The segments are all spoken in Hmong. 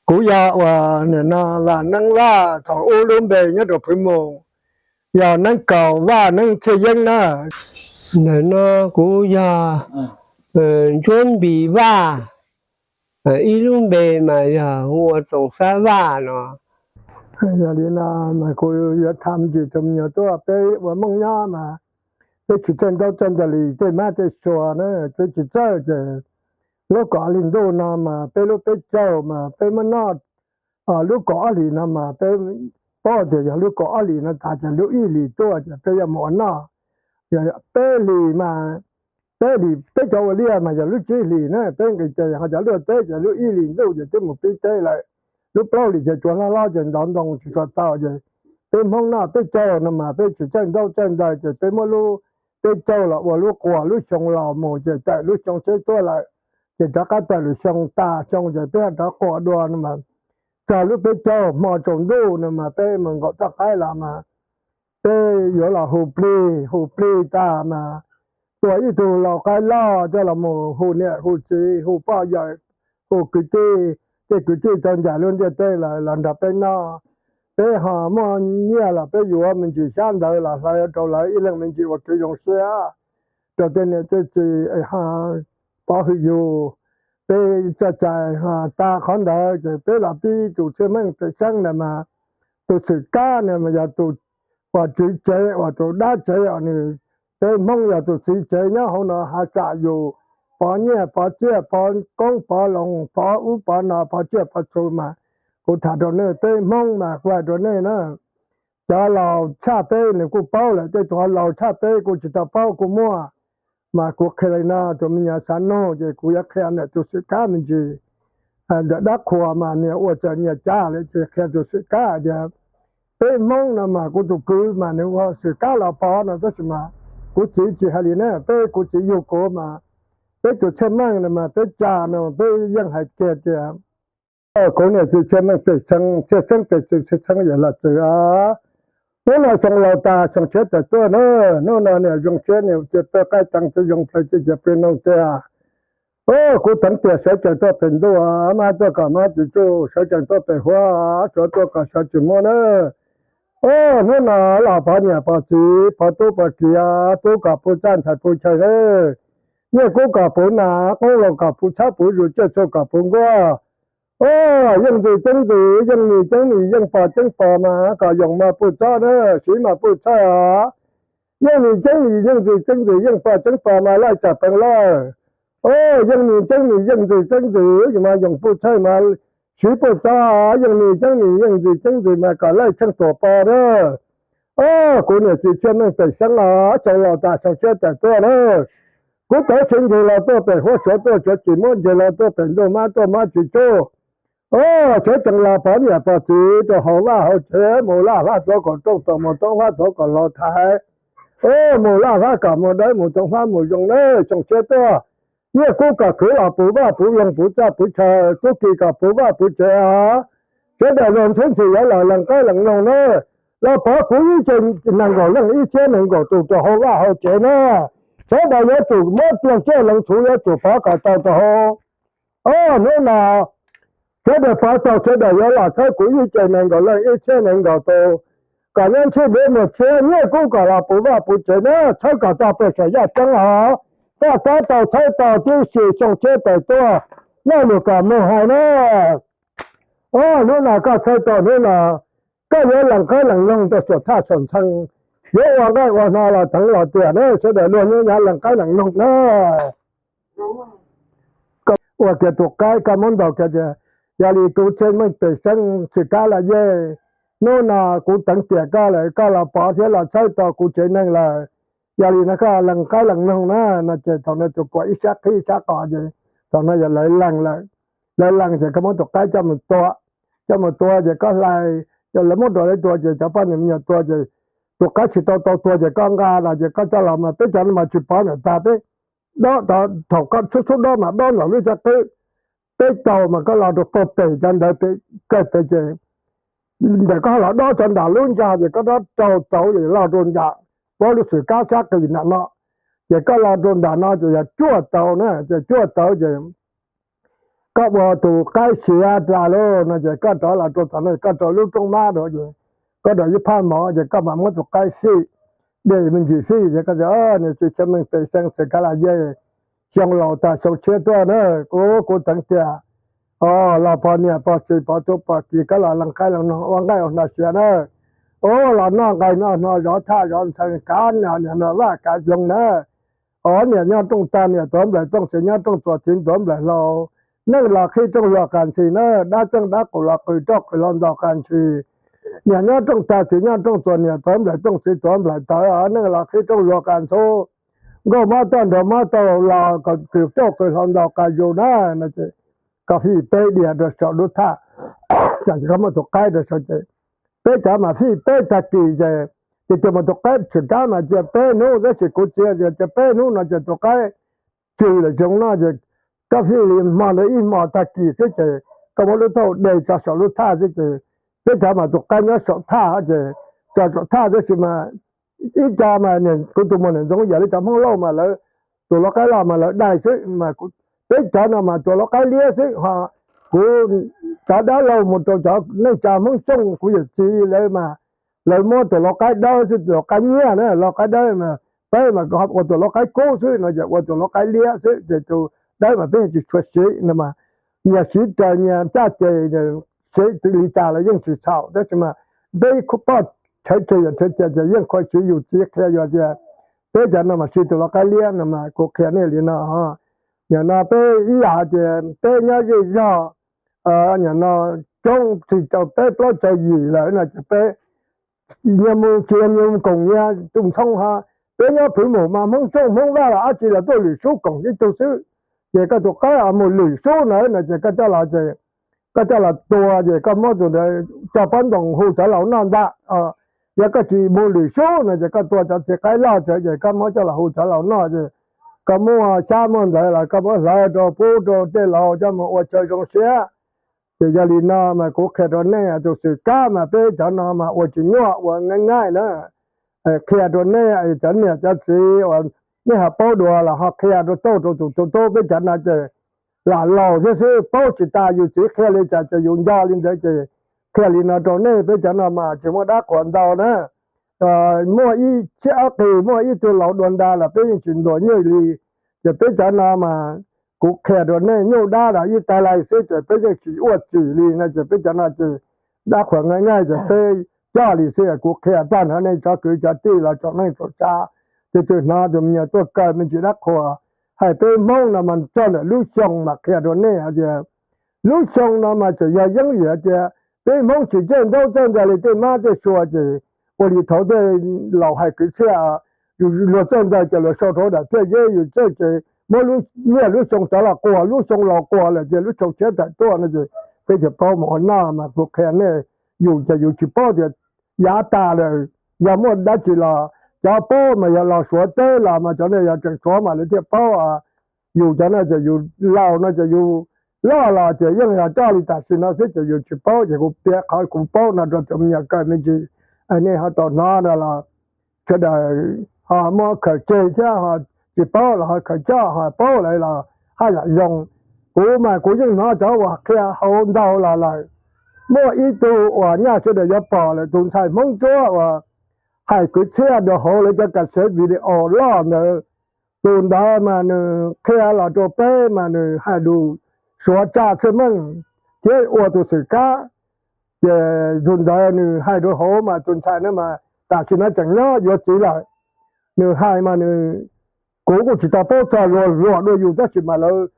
Kuv yog uas nim no Vam Neeb Vaj, thaum ub lub npe nyob rau Phwv Mus, yog Neeb Kaus Vaj Neeb Txhiaj Yeeb na. Nim no kuv yog Ntsuab Npis Vaj, ib lub npe mas yog hu ua Txoos Xab Vaj no. Yog li no mas kuv yuav tham me ntsis rau me nyuam tuaj. Peb ua Hmoob nyob mas peb tsis txawj ntaub txawj ntawv li tej mab tej sua na, peb tsis txawj ces lub kaum ob hlis ntuj no mas peb lub peb caug mas peb muab noj. Lub kaum ob hlis no mas peb paub tias yog lub kaum ob hlis no tas ces lub ib hlis tuaj ces peb yuav mus ua noj. Peb hlis mas, peb hlis peb cov ua liaj mas yog lub tsib hlis na peb nqis tes, ho cov luaj teb ces lub ib hlis ntuj ces twb mus pib teb lawm. Lub plaub hlis ces tsuas hlob hlob ces ntov ntoo tsis tshua tau ces peb Hmoob noj peb caug no mas peb tsis txawj ntaub txawj ntawv ces peb muab lub peb caug los ua lub quas lub xyoo los mus ces tawm lub xyoo tsheb tuaj lawm. Ces rov qab tawm lub xyoo tas xyoo ces peb ho rov quas dua no mas txog lub peb caug hmo tsaus ntuj no mas peb mus nkaum toj qaib los mas peb yuav los hu plig, hu plig tas mas tua ib tug lau qaib loj coj los mus hu niam hu txiv hu poj yawm hu kwv tij, tej kwv tij tau ncaim lub ntiaj teb lawm los nrog peb noj. Peb ho muaj nyiaj los peb yuav me ntsis xyab ntawv los hlawv rau lawv ib leeg me ntsis ua kev zoo siab rau tej niam tej txiv ho pov hwm yus. Peb txoj cai ho tas qhov ntawd ces peb los pib tus txhiaj meej pem xeeb ntawd mas tus xwm kab ntawd mas yog tus uas tswv tsev uas tus dab tsev os, nws, peb Hmoob yog tus txiv tsev nyob hauv no hav tsam yus pov nyiaj pov txiaj pov koob pov loo pov ub pov no pov tsiaj pov txhu mas kuv tham rau nej peb Hmoob mas kuv hais rau nej na, cov laus tshaj peb nws kuj paub lawm, tej tus laus tshaj peb kuj tsis tau paub kuj muaj. Mas kuv qhia li no tus me nyuam xav nug ces kuv yuav qhia ntawm tus xwm kab me ntsis. Ntawm dab qhuas mas nias ua txawm nias cab lawm ces qhia tus xwm kab hais tias peb Hmoob no mas kuv tus kwv mas nws ua xwm kab los pov no tab sis mas kuv txiv tsis hais li na, peb kuv txiv yug kuv mas peb tus txhiaj meej no mas peb tsa no peb yeej hais kiag tias kuv niam txiv txhiaj meej pem xeeb, txhiaj xeeb pem txwv txhiaj xeeb yawm los txwv os. Hnub no xyoo laus tas xyoo tshiab tawm tuaj na, hnub no niam zoo siab niam cia peb qaib teev txiv zoo plaws txiv cia peb noog tiag. Kuv teev tiam sawv tsees tuaj pem ntuj, mab tuaj kom mab tsis tsuj, sawv tsees tuaj pem huab, suav tuaj kom suav tsis muab na. Hnub no los pov niam pov txiv pov tub pov kiv, tub kom puv txaj ntxhais puv chaw na. Nyiaj kub kom puv nas, qoob loo kom puv txhab puv zus, tsiaj txhu kom puv nkuaj. Yeej ntxwg ceeb ntxwg, yeej mis ceeb mis, yeej pog ceeb pog mas kom yoos mos puj txob na, siv mos puj txhawj os. Yeej mis ceeb mis, yeej ntxwg ceeb ntxwg, yeej pog ceeb pog mas laij tsam peev lawj. Yeej mis ceeb mis, yeej ntxwg ceeb ntxwg, mas yoos puj txhawj mas siv puj txob. Yeej mis ceeb mis, yeej ntxwg ceeb ntxwg mas kom laij tsheej tuam pov na. Kuv niam txiv txhiaj meej pem xeeb os, xyoo laus tas xyoo tshiab tawm tuaj na. Kuv tawv tsev ncig los tuaj pem huab, suav tuaj suav tsis muab, ncig los tuaj pem ntuj, mab tuaj mab tsis tsuj. Sawv tsees los pov niam pov txiv rau hauv vaj hauv tsev, mus laj hlab tuav kaum rooj tuaj, mus toov hlab tuav kaum hlau thaiv. Mus laj hlab kom mus dawb, mus toov hlab mus zoo na, xyoo tshiab tuaj. Nyiaj kub kom khwv los puv vaj puv loog puv txaj puv chaw, kub kis kom puv vaj puv tsev os. Sawv daws luag ntxhwb ntxhi yuav los lees qaib lees noog na, los pov kuv ib tsev nees nkaum leej ib txhiab nees nkaum tus rau hauv vaj hauv tsev na. Sawv daws yuav tsum muab tiag tiag lees txhuv yuav tsum pov kom tau rau hauv. Hnub no sawv daws pov tau sawv daws yuav los txhawb kuv ib tsev nees nkaum leej ib txhiab nees nkaum tus, kom nyob ntsib ntiav muag tshiab, nyiaj kub kom los puv vaj puv tsev na, txhawb kom tau pes saum yaj ceeb os. Koj txhawb tau txhawb tau tib si xyoo tshiab tawm tuaj, laj lus kom mus hais na. Hnub no koj txhawb tau hnub no, koj yuav lees qaib lees noog rau saum thaj saum ntxhee, yuav ua nqaij ua hno los teev los tiam na, sawv daws luag nyob nyav lees qaib lees noog na. Ua kiag tus qaib koj muab ntaus kiag tias, yog li kuv txhiaj meej pem xeeb tsis kab los yej, hnub no kuv teev tiam koj lawm, koj los pov thiab los txhawb tau kuv tsev neeg lawm. Yog li no koj lees qaib lees noog na no ces thaum no tus kuam ib sab qhib ib sab qos ces thaum no yog lawv lees lawm. Lawv lees ces koj muab tus qaib coj mus tua, coj mus tua ces koj hlais, lawv muab rau lawv tua ces cov poj niam me nyuam tua ces tus qaib tsis tau tau tua ces koj nqa los ces koj coj los mas peb cov no mas tsis pov niam tag peb dob, thaum koj txhub txhub dob mas dob ntawm lub caj qwb, peb taug mas koj los rau puag pem cov ntawd pem kawg pem ces ntawm koj los dob cov nram lub ncag ces koj dob rau tauv ces los rau nram puab lub xwm kab sab qis nram no, ces koj los rau nram no ces yog cuaj tauv na, ces cuaj tauv ces koj ua tus qaib siav tas lauj no ces koj rov los rau tom no koj rau lub rooj mab rau ces koj rau ib phab mov ces koj mam muab tus qaib fij, de me ntsis fij ces koj tias niam txiv Tshaj Meej pem xeev Xwm Kab Las Yej, xyoo laus tag xyoo tshiab tuaj na, kuv kuv teev tiag, o, los pog niam pog txiv pog tub pog kiv koj los lees qaib lees nug ua nqaij ua hno siav na, o, los noj nqaij noj hno zov thaj zov ntxhee kav niam niam no vaj kav xyoo na. O, niam nyob rooj tag niam tuav nplaim tooj txiv nyob rooj txuas txiv tuav nplaim hlau, neej los qhib rooj luag qas ntxhi na, dab txeej dab qus los qws roj qws hlau ntau qas ntxhi. Niam nyob rooj tag txiv nyob rooj txuas niam tuav nplaim tooj txiv tuav nplaim tawv, neej los qhib rooj luag qas ntxhub, nkauj mob toj nrog mob tau los qws roj qws hlau ntau qas zus na, no ces koj fij peb diav rau saum lub thaj, koj muab tus qaib rau saum ces peb cov mas fij peb tag kis ces, ces tus mas tus qaib tshwm kab mas cia peb hnub tab sis kuv txiav tias cia peb hnub no ces tus qaib tsw lawm zoo no ces koj fij li hmo ntawd ib hmo tag kis xwb ces koj muab lub taub hau de tso saum lub thaj xwb ces peb cov mas tus qaib nyob saum thaj ces tso saum thaj tab sis mas ib co mas kuv tus muam niam ntxoov yam li cov Hmoob Lauj mas lawv tus lau qaib loj mas lawv dai xwb mas peb cov no mas tus lau qaib liab xwb ho kuv cov dab laug mus rau cov neej tsa Hmoob Xyooj kuv yawm txiv lawv mas lawv muab tus lau qaib dawb xwb tus lau qaib nyiaj na lau qaib dawb mas peb mas ua tus lau qaib kub xwb no ces ua tus lau qaib liab xwb ces tus dawb mas peb tsis tshua siv no mas nyias siv raws nyias caj ces siv li cas los yeej tsis txhaum tab sis mas peb poj tshawv tseg yam tshawv tseg ces yeej khuv xim yus txiv qhia yus tias peb cov no mas siv tus lau qaib liab no mas kuv qhia nej li no. Nim no peb ib yam hais tias peb nyob zej zog, nim no coob txij rau peb plaub caug yim lawm no ces peb nyias mus tsis nyias mus koom nyias tus ntxhoo ho. Peb nyob Phuv Mus mas Hmoob Xyooj Hmoob Vaj los dab tsi los tuaj lwm sub koom ib tug xwb. Ces koj tus qaib mus lwm sub na no ces koj coj los ces koj coj los tua ces koj muab tus ntawd coj pob ntoos hu cov laus noj ntag. Yog koj tsis mus lwm sub no ces koj tua cov txiv qaib loj tsawv ces koj muab coj los hu cov laus noj ces koj muaj xyab muaj ntawv los koj muab hlawv rau pub rau tej laus coj mus ua chaw zoo siab. Ces yog li no mas kuv qhia rau nej tus xwm kab mas peb cov no mas ua tsis nyuaj ua nqaij nqaij na. Qhia rau nej cov niam cov txiv uas nej ho paub dua los ho qhia rau tauj rau tus tub peb cov no ces lam laus thiab xwb paub tsis tas yus txiv qhia li cas ces yus nco li ntawd ces qhia li no rau nej peb cov no mas tsis muaj dab qhuas ntau na. Muaj ib txhiab ob qig muaj ib tug laus dua nra los peb yeej tsis ntuas nywj li. Ces peb cov no mas kuv qhia rau nej nyuj dab los ib tag lais xwb ces peb yeej tsis ua txim li no ces peb cov no ces dab qhuas nqaij nqaij ces peb coj li xwb kuv qhia tag nrho nej cov kwv cov tij los tsoom neej tsoom tsav, tus twg hnov tus me nyuam tuaj kaw me ntsis dab qhuas. Hais peb Hmoob no mas txog ntawm lub xyoo mas qhia rau nej hais tias lub xyoo no mas txawm yog yeeb vim hais tias peb Hmoob tsis caij ntaub caij ntawv li tej mab tej sua ces ua li thaud tej laus hais kwv txhiaj, luag txawj ntawv ces luag sau rau daim phiaj zeb yus txawj ces muab lub nyiaj lub xyoo rov los quas lub xyoo laus quas lawm ces lub xyoo tshiab tawm tuaj no ces peb tsis paub mus ua noj mas kuv qhia nej, yus ces yus tsis paub tias yav tas lawm yog muaj dab tsi los cov paub mas yog los Suav teb los mas cov no yog tseem Suav mas lawv thiaj paub. Yus cov no ces yus laus no ces yus loj los ces yeej yog coj li tam sim no xwb ces yus tsis paub ces kuv piav qhov kuv paub no rau cov me nyuam kawg me ntsis, nej ho tau hnov no los sawv daws ho muab khaws tseg thiab ho tsis paub los ho khaws coj ho paub lawm los haj yam zoo. Kuv mas kuv yeej hnov cov uas qhia hauv ntau los lawm. Muaj ib tug uas nyaj sawv daws yuav pom lawm tus ntxhais Hmoob Ntsuab uas hais kwv txhiaj rau hauv lawv cov kas sev video loj ntawd. Tus ntawd mas nws qhia los rau peb mas nws hais lus Suav tsa txhiaj meej thiab ua tus xwm kab. Ces tus ntawd nws hais rau hauv mas tus ntxhais no mas tam sim no tseem nyob yuav txiv lawm. Nws hais mas nws, kuv kuj tsis tau paub txog luag luag dua yus tab sis mas lawv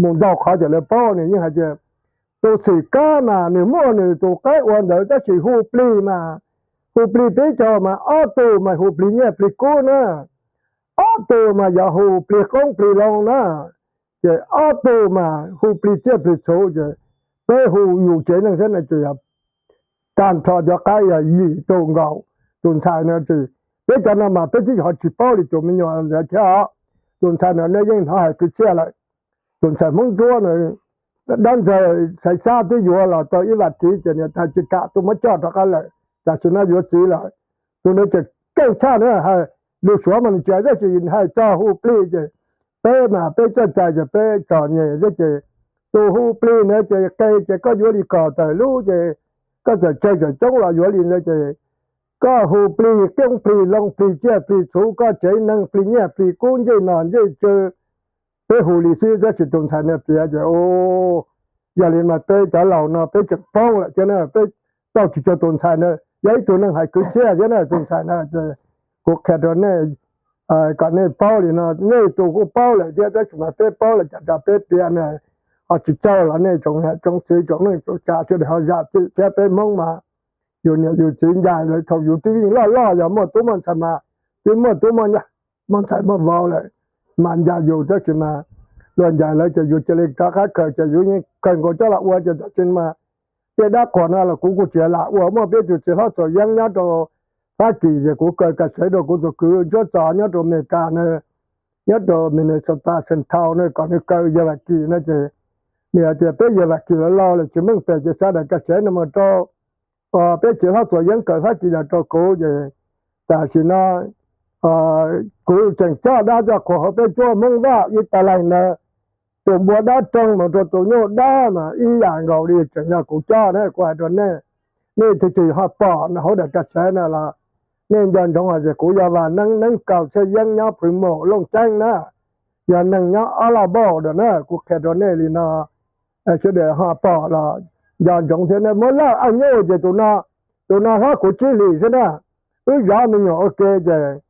mus ntau qhov ces lawv paub. Nws yeej hais tias tus xwm kab mas nws muaj nws tus qaib ua ntawd tab sis hu plig mas, hu plig peb caug mas ob tug mas hu plig nyiaj plig kub na, ob tug mas yog hu plig qoob plig loo na, ces ob tug mas hu plig tsiaj plig txhu ces peb hu yus tsev neeg xwb no ces yog tag nrho cov qaib yog yim tug nkaus. Tus ntxhais no ces peb cov no mas peb twb ho tsis paub li tus me nyuam ntawd thiab os. Tus ntxhais no nej yeej hnov hais kwv txhiaj lawm. Tus ntxhais Hmoob Ntsuab no, dab ntxawg Xaiv Xab twb yuav los tau ib vas thiv ces niam tais tsis kam tuaj muab coj rov qab lawm. Tam sim no yuav txiv lawm. Tus ntawd ces keej tshaj na, hais lus Suav mas nws tsis hais tab sis hais txog hu plig ces peb mas peb coj cai ces peb txom nyem thiab ces tus hu plig ntawd ces qe ces koj yuav li kom tawm lub ces koj txawm tsawg tawm coob los yuav li ntawd ces koj hu plig, koob plig, loo plig, ciaj plig, txhuv koj tsev neeg, plig nyiaj plig kub, ncej nom ncej tswv, peb hu li xwb tab sis tus ntxhais no piav ces, yog li mas peb cov laus no peb tseem poob lawm thiab na, peb tau tsis cuag tus ntxhais na, yog ib tug neeg hais kwv txhiaj thiab na tus ntxhais na ces kuv qhia rau nej kom nej paub li no, nej tus kuj paub lawm thiab tab sis mas peb paub lawm cas rau peb piav na ho tsis txaus los nej tsoom niam tsoom txiv tsoom neej tsoom tsa sawv daws ho zam txim thiab peb Hmoob mas yus niam yus txiv ncaim lawm thaum yus twb yeej loj loj yog muaj tub muaj ntxhais mas twb muaj tub muaj ntxhais muaj vauv lawm mas ncaim yus tab sis mas luag ncaim lawv ces yus cia li rov qab khaws ces yus yeej khaws nkaus coj los ua ces tam sim mas tej dab qhuas no los kuv kuj tsis lam ua, muaj peb tug txiv hlob Txhuas Yeeb nyob rau Fab Kis ces kuv kaw kas sev rau kuv tus kwv Ntsuab Txos nyob rau Amelikas na, nyob rau Minnesota Saint Paul na kom nws kaw Yawg Vam Kis no ces nws hais tias peb Yawg Vam Kis los laus lawm tsis meej pem ces xa daim kas sev no mus rau peb txiv hlob Txhuas Yeeb kaw Fab Kis los rau kuv ces tam sim no kuv tseem coj dab coj qhuas hauv peb cuab Hmoob Vaj ib tas laig ntawd, tus npua dab roog mus rau tus nyuj dab mas ib yam nkaus li tseem yog kuv coj na kuv hais rau nej. Nej tus twg ho pom hauv daim kas sev no los nej nco ntsoov hais tias kuv yog Vam Neeb, Neeb Kaus Txhiaj Yeeb nyob Phwv Maum Looj Ceeb na, yog neeg nyob Ob Laj Npauj na, kuv qhia rau nej li no sawv daws ho pom los nco ntsoov thiab na. Muab laj aj nyuj ces tus no, tus no hlob kuv tsib hlis xwb na, wb zov me nyuam ua ke ces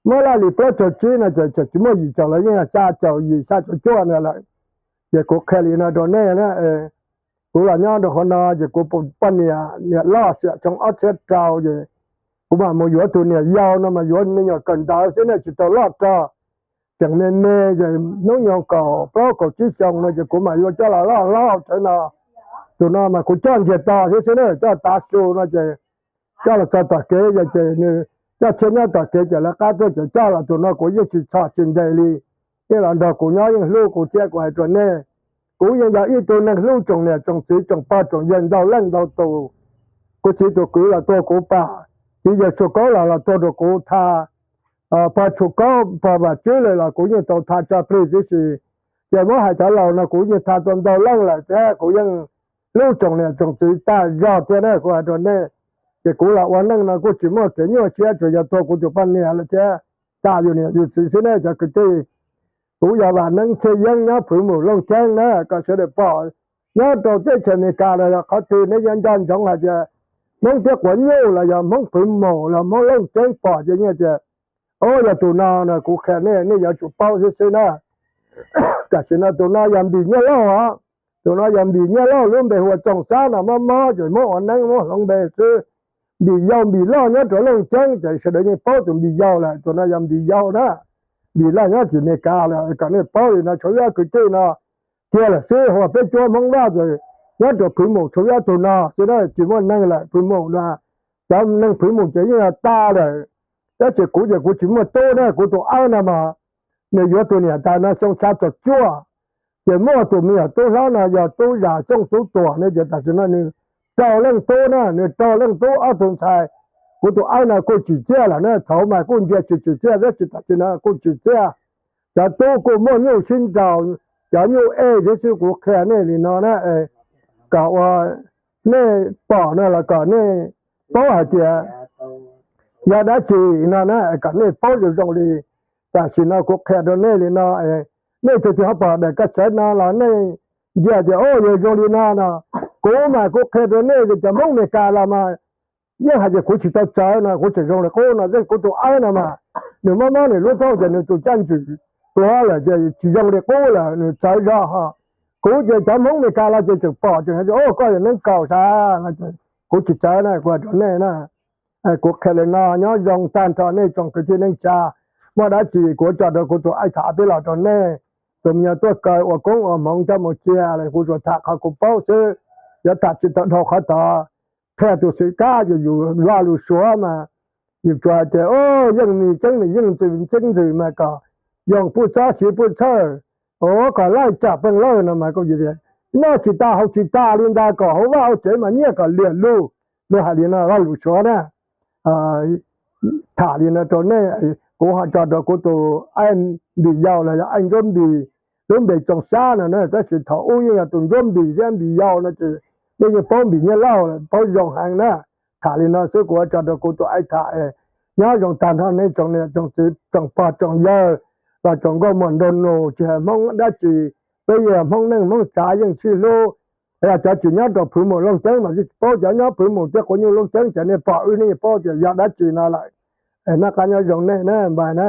muab laj li plaub caug tsib no ces tseem tsis muaj yim caum los yeej xya caum yim xya caum cuaj no lawm. Ces kuv qhia li no rau nej na, kuv los nyob rau qhov no ces kuv poj niam niam loj xiam xyoo ob txhiab rau ces kuv mam mus yuav tus niam yau no mas yuav me nyuam kawm ntawv xwb ne tsis tau loj rog, tseem me me ces hnub nyoog kaum plaub kaum tsib xyoo no ces kuv mam yuav coj los loj hlob hauv tsev no. Tus no mas kuv coj ntsiag to thiab xwb na, coj tav su no ces coj los txog tom kev ces nws coj tshiab nyob tom kev ces lawv qab tuaj ces coj los tus no kuv yeej tsis txhom tsis ntes li. Yeej los nrog kuv nyob yeej hlub kuv thiab kuv hais rau nej, kuv yeej yog ib tug neeg hlub tsoom niam tsoom txiv tsoom pog tsoom yawg ntau leej ntau tus. Kuv txiv tus kwv los tuag kuv pam, txiv yawg Tshua Kaub los los tuag rau kuv tha, pog Tshua Kaub pog Vam Tswb lawm los kuv yeej tau tha tso plig tib si. Ces muab hais cov laus no kuv yeej tha tau ntau leej lawm thiab kuv yeej hlub tsoom niam tsoom txiv tag zog thiab na kuv hais rau nej. Ces kuv los ua neej no kuj tsis muaj kev nyuaj siab tsuas yog tuag kuv tus poj niam lawm thiab tas yus niam yus txiv xwb ne cov kwv tij. Kuv yog Vam Neeb Txhiaj Yeeb nyob Phwv Maum Looj Ceeb na kom sawv daws pom nyob rau teb chaws Amelikas los yog qhov twg neb yuav nco ntsoov hais tias Hmoob thiab quav nyuj los yog Hmoob Phwv Maum los Hmoob Looj Ceeb pom ces yeej tias o yog tus no no kuv qhia nej, nej yuav tsum paub xwb xwb na. Tam sim no tus no yog Npis Nyiaj Lauj os, tus no yog Npis Nyiaj Lauj lub npe hu ua Txooj Xab no mob mob ces muab ua neeb muab hloov npe xwb. Npis Yau Npis Loj nyob rau Looj Ceeb ces sawv daws yeej paub tus Npis Yau lawm, tus no yog Npis Yau na. Npis Loj nyob tim Amelikas lawm kom nej paub li no tshuav ob kwv tij no kiag lawm xwb, hu ua peb cuab Hmoob Vaj ces nyob rau Phwv Maum tshuav ob tug no xwb na tsis muaj neeg lawm Phwv Maum no. Cov neeg Phwv Maum ces yeej yog tas lawm, tab sis kuv ces kuv tsis muaj tub na, kuv tus aib no mas nws yuav tus niam tais no xyoo xya caum cuaj, ces muaj tus me nyuam tub hlob no yog tub Zam Xyooj Tub Tuam ne ces tam sim no nws rau leej tub na, nws rau leej tub ob tug ntxhais. Kuv tus aib no kuj tsim txiaj lawm na, thaum mas kuj ntsia tsis tsim txiaj tab sis tam sim no kuj tsim txiaj. Cov tub kuj muaj nyuj sib nraus, cov nyuj ej thiab xwb. Kuv qhia nej li no na, kom ua nej pom no los kom nej paub hais tias yog dab tsi no na kom nej paub zoo zoo li. Tam sim no kuv qhia rau nej li no, nej tus twg ho pom daim kaj tsawv no los nej ntsia tias o yog zoo li no no, kuv mas kuv qhia rau nej tias cov Hmoob Amelikas los mas yeej hais tias kuv tsis tau txawv no kuv tseem zoo li qub no, yeej kuv tus aib no mas nws mob mob nws lub thoob ces nws tus caj ntswm pluav lawm ces tsis zoo li qub lawm nws txawv zog ho. Kuv ces cov Hmoob Amelikas los ces tseem pom tseem hais tias o koj yog Neeb Kaus sas no ces kuv tsis txawv na, kuv hais rau nej na. Kuv qhia li no nyob zoo tag nrho nej tsoom kwv tij neej tsa, muaj dab tsi kuv tso rau kuv tus aib tham peb los rau nej. Tus me nyuam tuaj kaw ua koob ua hmoov coj mus cia los kuv tsuas tham qhov kuv paub xwb, yuav tham tsis tau dhau qhov tod. Qhia tus xwm kab ces yus lo lus Suav mas yus tsuas hais tias o yeej mis ceeb mis yeej ntxwm ceeb ntxwm mas kom yoo puj txob siv puj txhawj, o kom laij tsam peej lawj no mas kuj yus tias noj tsis tas haus tsis tas li ntag, kom hauv vaj hauv tsev mas nyiaj kom liam lug. Luag hais li no lo lus Suav na. Tham li no rau nej, kuv ho tso rau kuv tus aib Npis Yau los yog aib Nruab Npis, lub npe Tsoom Xyab no na, tab sis thaum ub yeej yog tus Ntsuab Npis thiab Npis Yau no ces nej yeej paub Npis Nyiaj Lauj lawm, paub zoo heev na. Tham li no xwb kuv ua tso rau kuv tus aib tham, nyob zoo tag nrho nej tsoom niam tsoom txiv tsoom pog tsoom yawg los tsoom nkauj muam nraug nus, tsis hais Hmoob dab tsi, peb yog Hmoob neej Hmoob tsav yeej sib hlub. Yog cov tsis nyob rau Phwv Mus Looj Ceeb mas tsis paub, cov nyob Phwv Mus thiab Quav Nyuj Looj Ceeb ces nej pom wb nej yeej paub tias yog dab tsi no lawm. Noj qab nyob zoo nej na, npawg na.